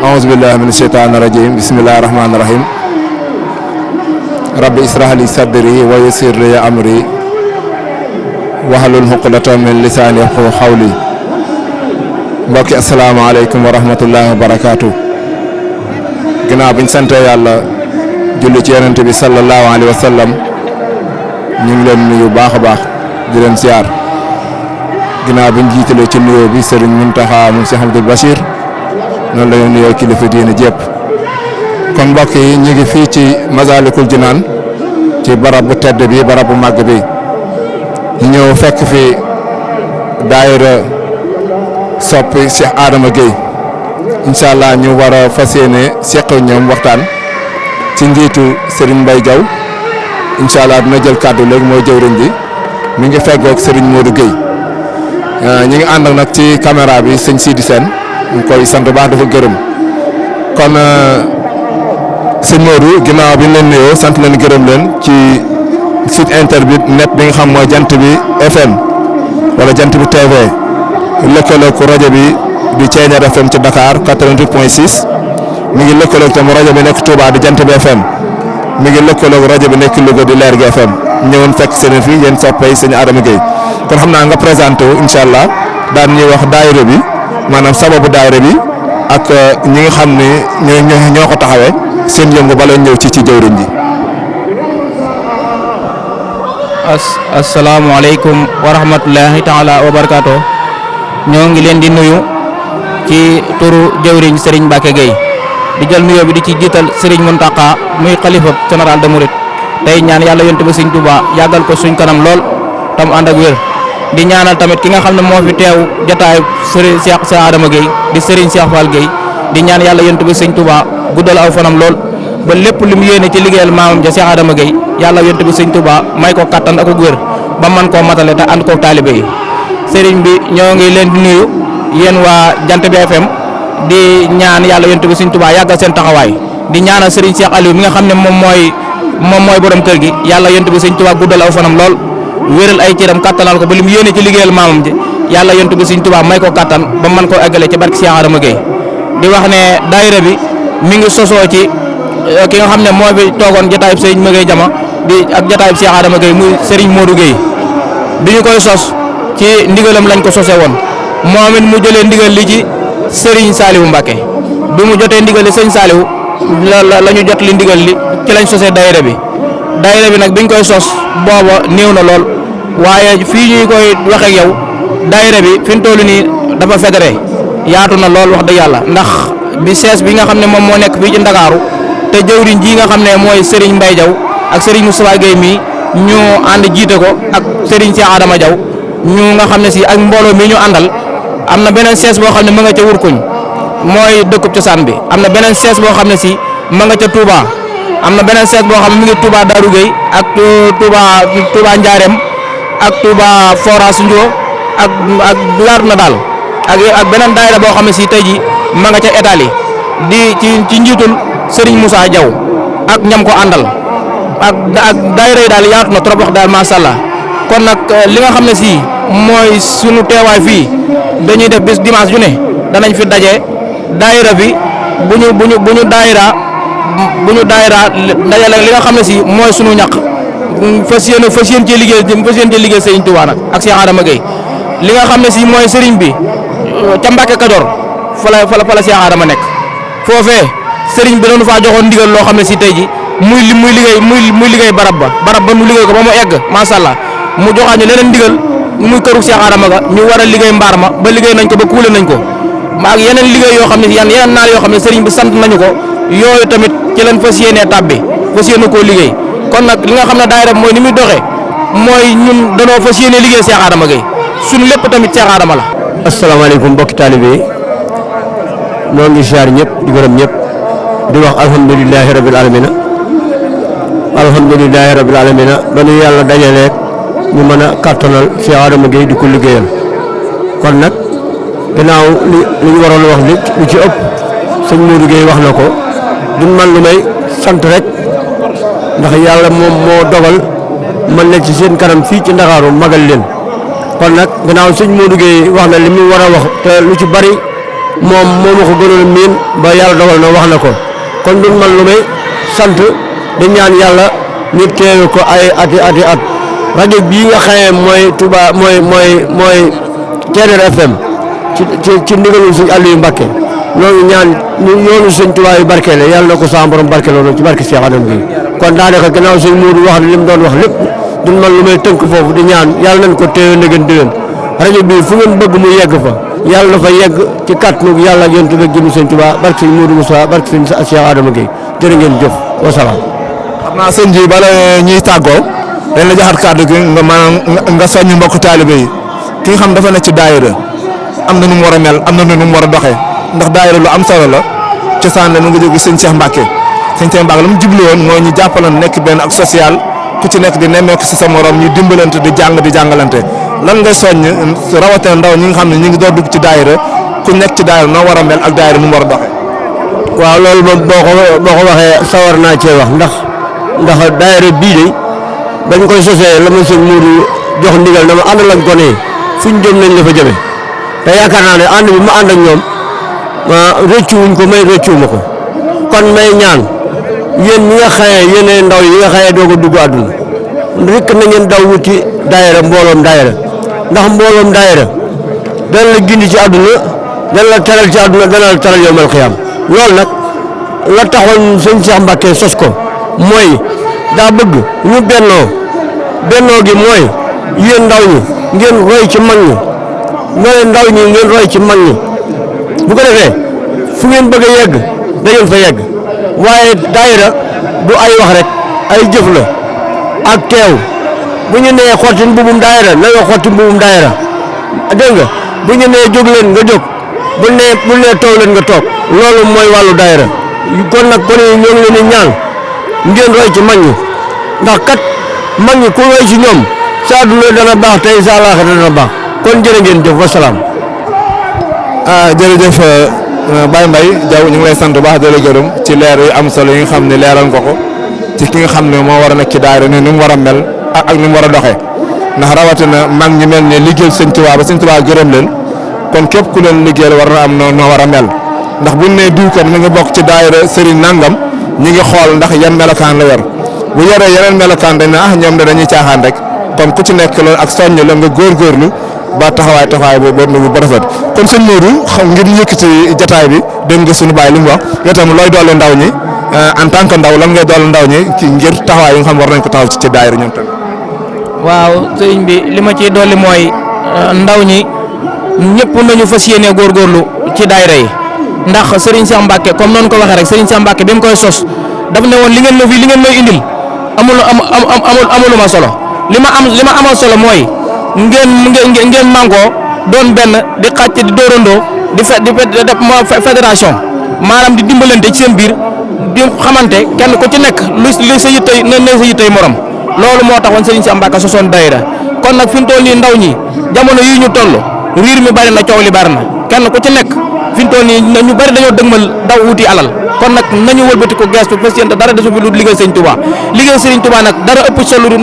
أعوذ بالله من الشيطان الرجيم بسم الله الرحمن الرحيم ربي اشرح لي صدري ويسر لي أمري wahlul uqdatan min lisaani yafqahu qawli mbokki asalaamaaleykum wa rahmatullahi wa barakaatu. ginnaaw biñ sante yàlla julli ci yonent bi sallallahu alayhi wa sallam ñu ngi leen nuyu baax a baax di leen siyaar ginnaaw biñ jiitalee ci nuyoo bi Serigne Mountakha mu Cheikh Abdoul Bachir noonu la ñu nuyoo kilifa diine jépp kon mbokk yi ñu ngi fii ci Masaalikul Jinaan ci barab bu tedd bi barab bu màgg bi ñu ñëw fekk fi daayira soppi Cheikh Adama Gueye incha allah ñu war a fas yéene seq ñoom waxtaan ci njiitu Serigne Mbaye Diaw incha allah dina jël kàddu léegi mooy jëwriñ bi mi ngi feggoog Serigne Modou Gueye ñu ngi ànd ak nag ci caméra bi sëñ Sidi Sène ñu koy sant baax dafa gërëm kon sëñ Modou ginnaaw bi ñu leen nuyoo sant leen gërëm leen ci site internet bi nga xam mooy jant bi FM wala jant bi TV lëkkaloog rajo bi di Thiéniere FM ci Dakar 88.6 mi ngi lëkkaloog tam rajo bi nekk Touba di jant bi FM mi ngi lëkkaloog rajo bi nekk Louga di Leer gi FM ñëwoon fekk seen fii yéen soppay sëñ Adama Gueye kon xam naa nga présenté wu incha allah daan ñuy wax daayira bi maanaam sababu daayira bi ak ñi nga xam ne ñoo ko taxawee seen yëngu bala ñëw ci jëwriñ ji. asalaamaaleykum wa rahmatullahi taala wa barakaatu ñoo ngi leen di nuyu ci turu jëwriñ Serigne Mbacke Gueye di jël nuyoo bi di ci jiital Serigne Mountakha muy xalifa général de Mouride tey ñaan yàlla yonent ba Serigne Touba yàggal ko suñ kanam lool tam ànd ak wér di ñaanal tamit ki nga xam ne moo fi teew jotaay Serigne Cheikh Adama Gueye di Serigne Cheikh Fall Gueye di ñaan yàlla yonent ba Serigne Touba guddal aw fanam lool ba lépp lu mu yéene ci liggéeyal maamam ja Cheikh Adama Gueye yàlla yonent bi Serigne Touba may ko kattan ak wér ba man koo matale te ànd koog taalibe yi Serigne bi ñoo ngi leen di nuyu yéen waa Jant bi FM di ñaan yàlla yonent bi Serigne Touba yàggal seen taxawaay di ñaanal Serigne Cheikh Aliou mi nga xam ne moom mooy borom kër gi yàlla yonent bi Serigne Touba guddal aw fanam lool wéral ay cëram kattanal ko ba li mu yéene ci liggéeyal maamam ji yàlla yonent bi Serigne Touba may ko kattan ba man koo eggale ci barke Cheikh Adama Gueye di wax ne daayira bi mi ngi sosoo ci ki nga xam ne moo fi toogoon jotaayub Serigne Maguette Jama di ak jotaayub Cheikh Adama Gueye muy Serigne Modou Gueye bi ñu koy sos ci ndigalam lañ ko sosee woon moom it mu jëlee ndigal li ci Serigne Saliou Mbacke bi mu jotee ndigal li Serigne Saliou la ñu jot li ndigal li ci lañ sosee daayira bi nag biñ koy sos booba néew na lool waaye fii ñuy koy waxee ak yow daayira bi fi mu toll nii dafa fédéré yaatu na lool wax dëgg yàlla ndax bi sees bi nga xam ne moom moo nekk fii ci Ndakaaru te jëwriñ ji nga xam ne mooy Serigne Mbaye Diaw ak Serigne Moustapha Gueye mii ñu ànd jiite ko ak Serigne Cheikh Adama Diaw ñu nga xam ne si ak mbooloo mi ñu àndal am na beneen sees boo xam ne ma nga ca Wurkuñ mooy dëkkub cosaan bi am na beneen sees boo xam ne si ma nga ca Touba am na beneen sees boo xam ne mi ngi Touba Darou Gueye ak Touba Ndiarème ak Touba Forage Ndio ak yaatu na daal ak beneen daayira boo xam ne si tey ji ma nga ca Italie di ci njiitul Serigne Moussa Diaw ak ñam ko àndal ak daayira yi daal yaatu na trop wax daal macha allah kon nag li nga xam ne si mooy sunu teewaay fii dañuy def bis dimanche ju ne danañ fi daje daayira bi bu ñu daayira dajale li nga xam ne si mooy sunu ñaq fas yéene ci liggéey Serigne Touba nag ak Cheikh Adama Gueye li nga xam ne si mooy Serigne bi ca Mbacke Kajoor fa la Cheikh Adama nekk foofee Serigne bi dañu faa joxoon ndigal loo xam ne si tey ji muy liggéey barab ba mu liggéey ko ba mu egg macha allah mu joxaat ñu leneen ndigal muy këru Cheikh Adama ga ñu war a liggéey mbaar ma ba liggéey nañ ko ba kuule nañ ko ak yeneen liggéey yoo xam ne yeneen naal yoo xam ne Serigne bi sant nañu ko yooyu tamit ci lañ fas yéenee tàbbi fas yéene koo liggéey kon nag li nga xam ne daayira mooy ni muy doxee mooy ñun danoo fas yéene liggéey Cheikh Adama Gueye suñu lépp tamit Cheikh Adama la. asalaamaaleykum mbokki taalibe yi ñoo ngi ziar ñëpp di gërëm ñëpp di wax alhamdulilahi rabil alamina ba ñu yàlla dajaleeg ñu mën a kàttanal Cheikh Adama Gueye di ko liggéeyal kon nag ginnaaw li ñu waroon wax li ci ëpp sëñ Modou Gueye wax na ko duñ man lu may sant rek ndax yàlla moom moo dogal man nekk ci seen kanam fii ci Ndakaaru magal leen kon nag ginnaaw sëñ Modou Gueye wax na li mu war a wax te lu ci bari moom moo ma ko gënoon miin ba yàlla dogal na wax na ko kon duñ man lu may sant di ñaan yàlla nit teewe ko ay ati at rajo bii nga xamee mooy Touba mooy Thiéniere FM ci ndigalul sëñ Aliou Mbacké ñoo ñaan yoonu sëñ Touba yu barkeele yàlla na ko sa borom barkeeloo ci barke Cheikh Adam gi kon daanaka gannaaw sëñ Modou wax li mu doon wax lépp duñ man lu may tënk foofu di ñaan yàlla nañ ko teewe na ngeen déwén rajo bii fu ngeen bëgg mu yegg fa yàlla na fa yegg ci kàttanu yàlla ak yéen tubeeg jëmi sëñ Touba barke sëñ Modou Moussa barke sëñ Cheikh Adama Gueye jërë ngeen jëf wasalaam. xam naa sëñ bi bala ñuy tàggoo dañ la joxaat kàddu gi nga maanaam nga soññ mbokk taalibe yi ki nga xam dafa nekk ci daayira am na nu mu war a mel am na nu mu war a doxee ndax daayira lu am solo la cosaan la mu ngi jóg sëñ Cheikh Mbacké la mu jublu woon mooy ñu jàppalan nekk benn ak social ku ci nekk di nemmeeku si sa morom ñu dimbalante di jàng di jàngalante lan nga soññ rawatina ndaw ñi nga xam ne ñu ngi door dugg ci daayira ku nekk ci daayira noo war a mel ak daayira mu war a doxee. waaw loolu moom boo ko waxee sawar naa cee wax ndax daayira bii de bañ koy sosee la ma sëñ Mourou jox ndigal dama àndal ak gone yi fuñ jëm nañ la fa jëme te yaakaar naa ne ànd bi ma ànd ak ñoom rëccuwuñ ko may rëccuwuma ko kon may ñaan yéen ñi nga xamee yéenay ndaw yi nga xamee doog a dugg àdduna rek na ngeen daw wuti daayira mbooloom daayira ndax mbooloom daayira dana la gindi ci àdduna dana la teral ci àdduna dana la teral yawmal qiyaam loolu nag la taxoon sëñ Cheikh Mbacké sos ko mooy daa bëgg ñu bennoo gi mooy yéen ndaw ñi ngeen roy ci mag ñi ndaw ñi ngeen roy ci mag ñi bu ko defee fu ngeen bëgg a yegg da ngeen fa yegg waaye daayira du ay wax rek ay jëf la ak teew bu ñu nee xotti mbubum daayira na nga xotti mbubum daayira dégg nga bu ñu nee jóg leen nga jóg bu nee toog leen nga toog loolu mooy wàllu daayira kon nag kon ñoo ngi leen di ñaan ngeen roy ci mag ñi ndax kat mag ñi ku roy ci ñoom sa àdduna dana baax tey sa àllaaxira dana baax kon jërë ngeen jëf wasalaam. jërëjëf Baye Mbaye Diaw ñu ngi lay sant bu baax di la gërëm ci leer yu am solo yi nga xam ne leeral nga ko ci ki nga xam ne moo war a nekk ci daayira ni mu war a mel ak ni mu war a doxee ndax rawatina mag ñi mel ne liggéeyal sëñ Tuubaa ba sëñ Tuubaa gërëm leen kon képp ku leen liggéeyal war na am noo war a mel ndax buñ ne diw kat mi ngi bokk ci daayira sëriñ nangam ñi ngi xool ndax yan melokaan la yor bu yoree yeneen melokaan dañ ne ñoom dañuy caaxaan rek kon ku ci nekk loolu ak soññ la nga góorgóorlu ba taxawaay bu rafet kon sëñ Modou xam ngir yëkkati jataay bi dégg nga suñu baay li mu wax yow tam looy doole ndaw ñi en tant que ndaw lan ngay doole ndaw ñi ci ngir taxawaay yi nga xam war nañ ko taxaw ci daayira ñoom tam. waaw sëriñ bi li ma ciy dolli mooy ndaw ñi ñëpp nañu fas yéene góorgóorlu ci daayira yi ndax Serigne Cheikh Mbacké comme noonu ko waxee rek Serigne Cheikh Mbacké bi mu koy sos daf ne woon li ngeen may indil amuluma solo li ma amal solo mooy ngeen mànkoo doon benn di xàcc di dóorandoo di def fédération maanaam di dimbalante ci seen biir di xamante kenn ku ci nekk lu sa yittey morom loolu moo taxoon Serigne Cheikh Mbacké sosoon daayira kon nag fi mu toll nii ndaw ñi jamono yii ñu toll riir mi bari na coow li bari na kenn ku ci nekk fi mu toll nii ñu bari dañoo dëgmal daw wuti alal kon nag nañu wëlbati ko gestu fas yéene dara desu fi lu liggéey Serigne Touba liggéey Serigne Touba nag dara ëpp solo lu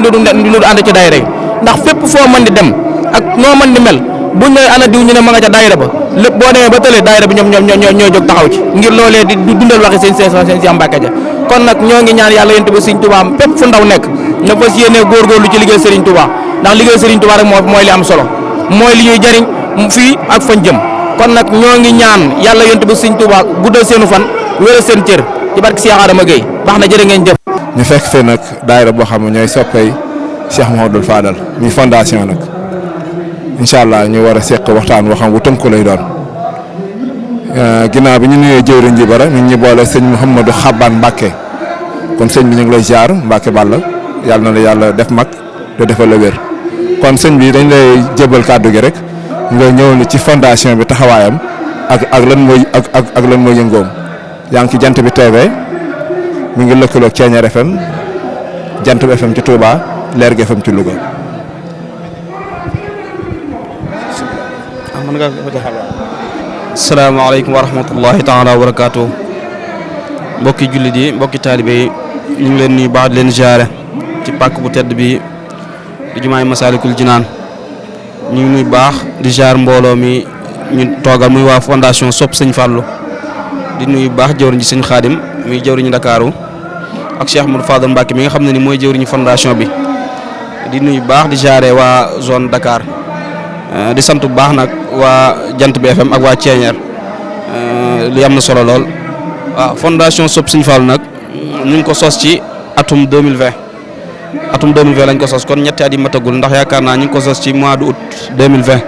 ànd ci daayira yi ndax fépp foo mën di dem ak noo mën di mel buñ ne ana diw ñu ne ma nga ca daayira ba lépp boo demee ba tëlee daayira bi ñoo jóg taxaw ci ngir loolee di dundal waxi seen Cheikh Mbacké ja kon nag ñoo ngi ñaan yàlla yéen ba Serigne Touba fépp fu ndaw nekk na fas yéene góorgóorlu ci liggéey Serigne Touba ndax liggéey Serigne Touba rek mooy li am solo mooy li ñuy jariñ fii ak fañ jëm kon nag ñoo ngi ñaan yàlla yéen ba Serigne Touba guddal seenu fan wéral seen cër ci barke Cheikh Adama Gueye baax na jërë ngeen jëf. ñu fekk fee nag daayira boo xam ne ñooy soppay Cheikh Mouhamadoul Fadal mi fondation nag incha allah ñu war a seq waxtaan waxam bu tënku lay doon ginnaaw bi ñu nuyee jëwriñ ji bara ñu boole sëñ Mouhamadou Xaban Mbacké kon sëñ bi ñu ngi lay ziar Mbacké Balla yàlla na la yàlla def mag te defal la wér kon sëñ bi dañ lay jébal kàddu gi rek nga ñëw ni ci fondation bi taxawaayam ak lan mooy yëngoom yaa ngi ci jant bi TV mi ngi lëkkaloog Thiéniere FM jant bi FM ci Touba Leer gi FM ci Louga. asalaamaaleykum wa rahmatullahi taala wa barakaatu mbokki jullit yi mbokki taalibe yi ñu ngi leen nuyu baax di leen ziare ci pàkk bu tedd bi di jumaay Masaalikul Jinaan ñu ngi nuyu baax di ziar mbooloo mi ñu toogal muy waa fondation Sopp Sëñ Fallou di nuyu baax jëwriñ ji Sëñ Xaadim muy jëwriñu Ndakaaru ak Cheikh Modou Fadal Mbacke mi nga xam ne ni mooy jëwriñu fondation bi di nuyu baax di jaare waa zone Dakar di sant bu baax nag waa Jant bi FM ak waa Thiéniere li am na solo lool waaw fondation Sopp Sëñ Fallou nag ñu ngi ko sos ci atum 2020 lañ ko sos kon ñetti at yi matagul ndax yaakaar naa ñu ngi ko sos ci mois d'août 2020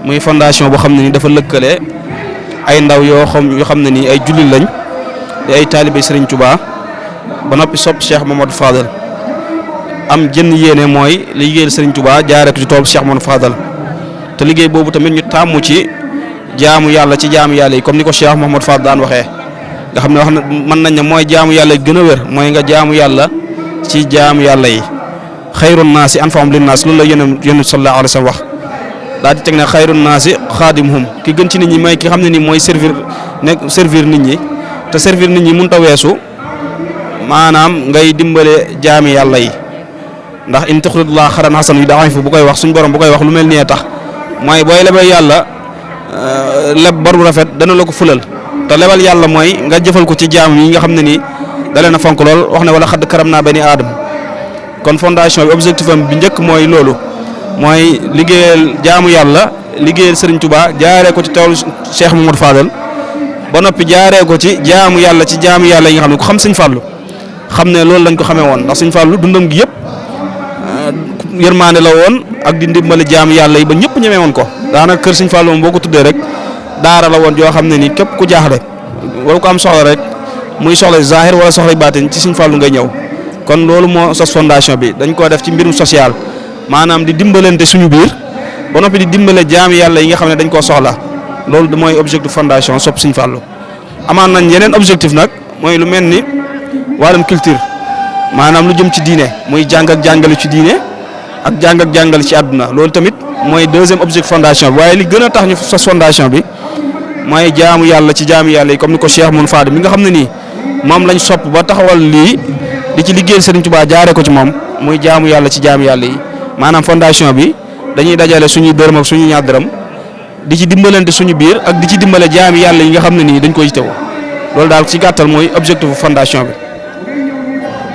muy fondation boo xam ne ni dafa lëkkale ay ndaw yoo xam ne ni ay jullit lañ di ay taalibe Serigne Touba ba noppi sopp Cheikh Mamadou Fadal am jënn yéene mooy liggéeyal Serigne Touba jaaree ko ci tool Cheikh Mamadou Fadal te liggéey boobu tamit ñu tàmmu ci jaamu yàlla ci jaamu yàlla yi comme ni ko Cheikh Mamadou Fadal daan waxee nga xam ne wax na mën nañ ne mooy jaamu yàlla yi gën a wér mooy nga jaamu yàlla ci jaamu yàlla yi xayrun naasi anfa'uhum linnaas loolu la yónent sallallahu alayhi wa sallam wax daal di teg ne xayrun naasi xaadimuhum ki gën ci nit ñi mooy ki xam ne ni mooy servir nit ñi te servir nit ñi mënut a weesu maanaam ngay dimbale jaami yàlla yi ndax in tuqridullaaha qardan hasanan yudaa'ifu bu koy wax suñ borom bu koy wax lu mel nii tax mooy booy lebal yàlla leb bor bu rafet dana la ko fulal te lebal yàlla mooy nga jëfal ko ci jaam yi nga xam ne nii da leen a fonk lool wax ne wala xadd karam naa bani aadam kon fondation bi objectif am bi njëkk mooy loolu mooy liggéeyal jaamu yàlla liggéeyal Serigne Touba jaaree ko ci toolu Cheikh Mamadou Fadal ba noppi jaaree ko ci jaamu yàlla ci jaamu yàlla yi nga xam ne ku xam Sëñ Fallou xam ne loolu lañ ko xamee woon ndax Sëñ Fallou dundam gi yëpp yërmaande la woon ak di ndimbali jaamu yàlla yi ba ñëpp ñemee woon ko daanaka kër Sëñ Fallou moom boo ko tuddee rek daara la woon yoo xam ne ni képp ku jaaxle wala ko am soxla rek muy soxla zahir wala soxla baatin ci Sëñ Fallou ngay ñëw kon loolu moo sos fondation bi dañ koo def ci mbirum social maanaam di dimbalante suñu biir ba noppi di dimbale jaami yàlla yi nga xam ne dañ koo soxla loolu mooy objectif fondation Sopp Sëñ Fallou amaan nañ yeneen objectif nag mooy lu mel ni wàllum culture maanaam lu jëm ci diine muy jàng ak jàngale ci diine ak jàng ak jàngale ci àdduna loolu tamit mooy deuxième objectif fondation bi waaye li gën a tax ñu sos fondation bi mooy jaamu yàlla ci jaamu yàlla yi comme ni ko Cheikh Mun Fadil mi nga xam ne nii moom lañ sopp ba taxawal lii di ci liggéeyal Serigne Touba jaaree ko ci moom muy jaamu yàlla ci jaamu yàlla yi maanaam fondation bi dañuy dajale suñuy dërëm ak suñuy ñaar dërëm di ci dimbalante suñu biir ak di ci dimbale jaami yàlla yi nga xam ne nii dañ koy yitewoo loolu daal ci gàttal mooy objectif fondation bi.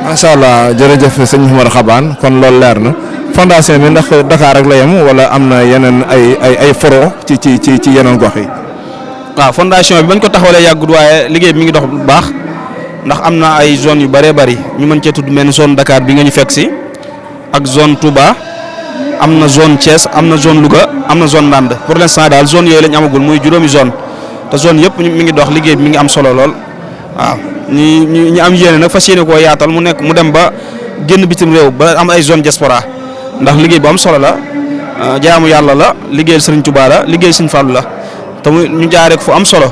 macha allah jërëjëf sëñ Mouhamadou Xabane kon loolu leer na fondation bi ndax Dakar rek la yem wala am na yeneen ay foro ci yeneen gox yi. waaw fondation bi bañ ko taxawalee yàggut waaye liggéey bi mi ngi dox bu baax ndax am na ay zones yu bëree bëri ñu mën cee tudd mel ni zone Dakar bi nga ñu fekk si ak zone Touba am na zone Thiès am na zone Louga am na zone Ndande pour l'instant daal zone yooyu lañ amagul muy juróomi zone te zone yëpp mi ngi dox liggéey bi mi ngi am solo lool waaw ñi am yéene nag fas yéene koo yaatal mu dem ba génn bitim réew ba am ay zone diaspora ndax liggéey bu am solo la jaamu yàlla la liggéeyal Serigne Touba la liggéey Serigne Fallou la te ñu jaaree ko fu am solo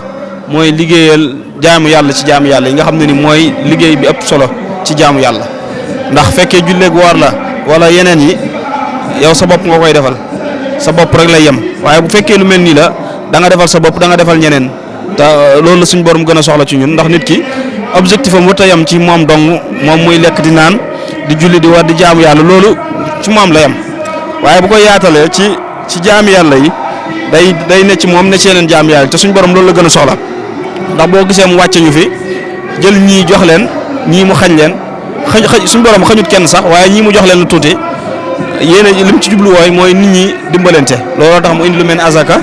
mooy liggéeyal jaamu yàlla ci jaamu yàlla yi nga xam ne ni mooy liggéey bi ëpp solo ci jaamu yàlla ndax fekkee julleeg woor la wala yeneen yi yow sa bopp nga koy defal sa bopp rek lay yem waaye bu fekkee lu mel nii la da nga defal sa bopp da nga defal ñeneen te loolu la suñu borom gën a soxla ci ñun ndax nit ki objectif am wut a yem ci moom dong moom muy lekk di naan di julli di war di jaamu yàlla loolu ci moom la yem waaye bu ko yaatalee ci jaamu yàlla yi day ne ci moom ne ci yeneen jaamu yàlla te suñu borom loolu la gën a soxla ndax boo gisee mu wàcce ñu fi jël ñii jox leen ñii mu xañ leen xëj suñu borom xañut kenn sax waaye ñii mu jox leen lu tuuti yéen li mu ci jublu wooy mooy nit ñi dimbalante looloo tax mu indi lu mel ni azaka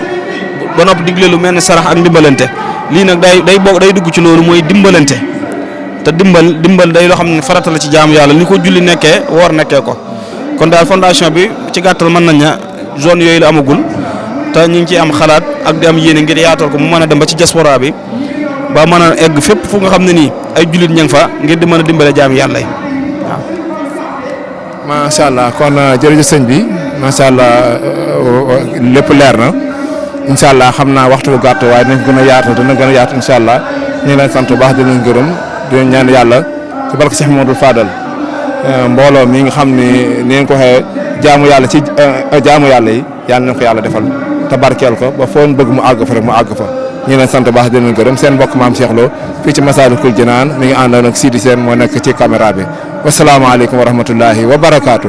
ba noppi digle lu mel ni sarax ak dimbalante lii nag day dugg ci loolu mooy dimbalante te dimbal day loo xam ne farata la ci jaamu yàlla ni ko julli nekkee woor nekkee ko kon daal fondation bi ci gàttal mën nañ na zone yooyu la amagul te ñu ngi ciy am xalaat ak di am yéene ngir yaatal ko mu mën a dem ba ci diaspora bi ba mën a egg fépp fu nga xam ne nii ay jullit ña nga fa ngir di mën a dimbale jaami yàlla yi waaw. macha allah kon jërëjëf sëñ bi macha allah lépp leer na incha allah xam naa waxtu bu gàtt waaye dinañ gën a yaatal dina gën a yaatu incha allah ñu ngi leen sant bu baax di leen gërëm di leen ñaan yàlla ci barke Cheikh Mamadou Fadal mbooloo mi nga xam ni ni ngeen ko waxee jaamu yàlla ci jaamu yàlla yi yàlla nañ ko yàlla defal te barkeel ko ba foo bëgg mu àgg fa rek mu àgg fa. ñu ngi leen sant baax di leen gërëm seen mbokk maam Cheikh Lo fii ci Massalikul Jinaan mi ngi àndoon ak Sidi Sène moo nekk ci caméra bi wasalaamaaleykum wa rahmatullahi wa barakaatu.